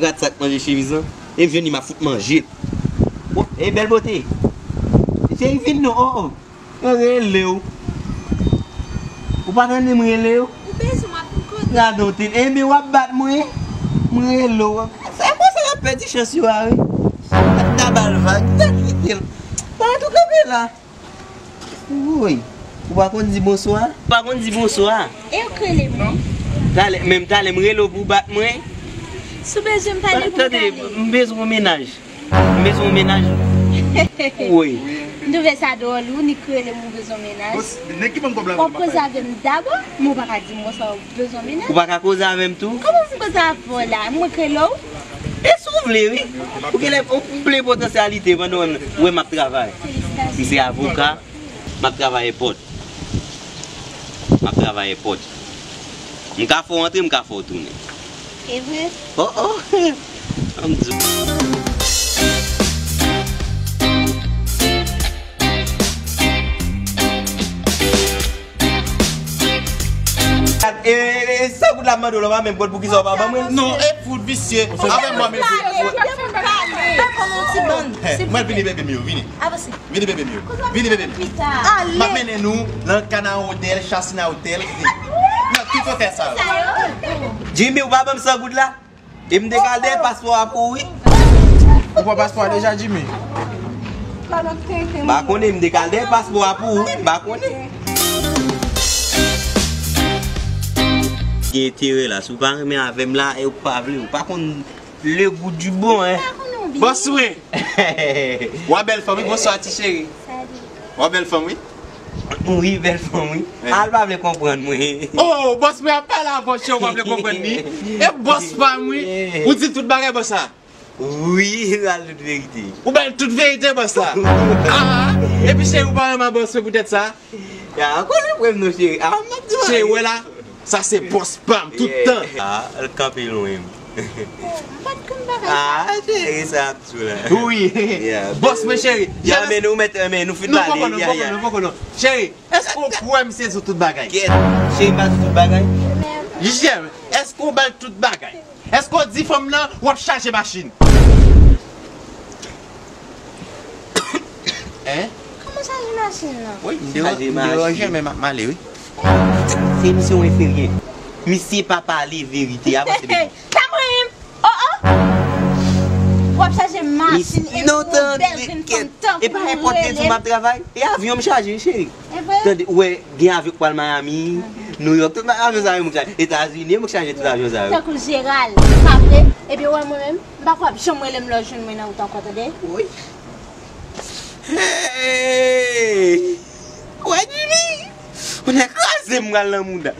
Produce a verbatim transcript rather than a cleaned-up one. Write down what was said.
Rat sa k manje chemiz lan. E m jwenn li, m ap fout manje l. Bon, e bèl bote. Cheri, vin non, oh, oh. Mwen rele w. Ou pa tande m rele w? Ou bezwen m ap kote. Gade w tèt. Enben, w ap bat mwen. Mwen rele w. Se konsa w ap pèdi chans yo a, wi. Ap da bal vag. Gad kite l. Ba tou kanpe la. Woy. Ou pa konn di bonswa? Ou pa konn di bonswa? E yo k rele mwen. Talè, menm talè, m rele w pou w bat mwen. Si w bezwen m pale pou m pale. Tande, m bezwen yon mennaj. M bezwen yon mennaj. Wi. M twouve sa dwòl, ou nik rele m ou bezwen yon mennaj. Nèg ki ban m kòb la. W ap koze avè m dabò, men w pa ka di m bonswa, w bezwen yon mennaj. Ou pa ka koze avè m tou? Kòman pou m koze avè w la? Mwen k rele w? E si w vle, wi. Ou genlè, ou ple potansyalite pandan w wè m ap travay. Felisitasyon. M se avoka, m ap travay èpòt. M ap travay èpòt. M ka fè w antre, m ka fè w tounen. E vre? Oh, oh. An m di w. E, e, e, san goud la m mande w la, w pa menm pran l, poukisa w pa ban mwen l? Non, e fout visye. Avè mwen menm. Kite m pale, kite m pale. Fè kòman yon ti bann. Mwen vini, bebe m yo, vini. Avanse. Vini, bebe m yo. Vini, bebe m. Pita. Ale. M ap mennen nou nan Kana Hotel, Chasina Hotel. Nan tout otèl sa yo. Jimmy, ou pa ban m san goud la? E m te ka al dèyè paspò a pou ou, wi. Ou pran paspò a deja, Jimmy? M pa konnen, m te ka al dèyè paspò a pou ou, wi, m pa konnen. Gen enterè la, si w pa renmen avè m la, e ou pa vle, ou pa konn le goût du bon, hein. Bòs mwen. Wa bèl fanm, wi, bonswa ti cheri. Wa bèl fanm, wi. Wi, bèl fanm, wi. Al pa vle konprann mwen. Oh, bòs mwen ap pale avè w, cheri, ou pa vle konprann li. E bòs pa m, wi. Ou di tout bagay, bòs la. Wi, al tout verite. Ou ba l tout verite, bòs la. Ah, epi cheri, ou pa renmen bòs mwen poutèt sa? Ya, konnen mwen non, cheri. Ah, m ap di w. Cheri, wè la, sa se bòs pa m tout tan. Ah, l kanpe lwen. M pa t konn bagay sa. Ah, cheri, sa ap di w la. Wi. Bòs mwen, cheri. Ya, men nou mèt, men nou fin pale. Non, poko non, poko non, poko non. Cheri, èske w kwè m se sou tout bagay? Kèt, cheri, pa sou tout bagay. Jijè, èske w ba l tout bagay? Èske w di fanm nan w ap chaje machin? Hein? Kòman chaje machin nan? Wi, m deran-, m deranje, men m ap male, wi. Se misye yon enferyè. Misye pa pale verite. Avanse, bebe. Sa mwen menm. Oh, oh. W ap chaje machin epi yon bèl grenn fanm tankou mwen. E pa nenpòt ki jou m ap travay. E avyon m chaje, cheri. E vre? Tande, ou wè, gen avyon k pral Miami, New York, tout avyon sa yo mwen k chaje. Etazini, mwen k chaje tout avyon sa yo. Tankou Jeral, pa vre? Ebyen, ou wè mwen menm, m pa kwè w ap janm rele m lè w jwenn mwen nan wout ankò, tande? Wi. Hey! Wè, Jimmy! Ou nèk kraze m pral nan mouda.